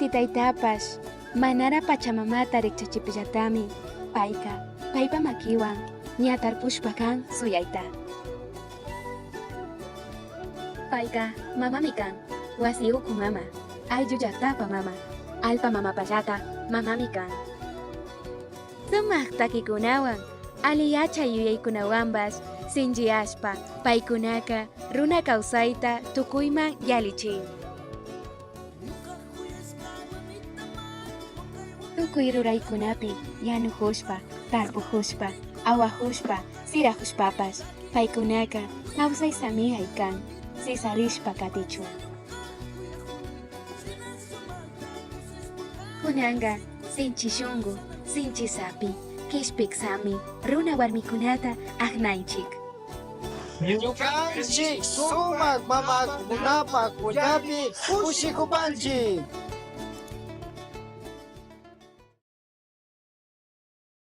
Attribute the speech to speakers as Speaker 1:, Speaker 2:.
Speaker 1: Inti taytapash manara pachamamata rikchachipillatami payka paypa makiwan ña tarpushpa kan suyayta. Payka mamami kan, wasi uku mama, ayllu llaktapa mama, allpa mamapallata mamami kan. Sumak takikunawan, alli yachay yuyaykunawanpash sinchiyashpa paykunaka runa kawsayta tukuyman yallichin. Tukuy ruraykunapi yanujushpa, tarpujushpa, awajushpa, sirajushpapash paykunaka kawsay samiyay kan, sisarishpa katichun. Kunanka sinchi shunku, sinchi sapi, kishpik sami runa warmikunata aknaychik.
Speaker 2: Ñucanchij sumac mamacunapaj punllapi cushicupanchij.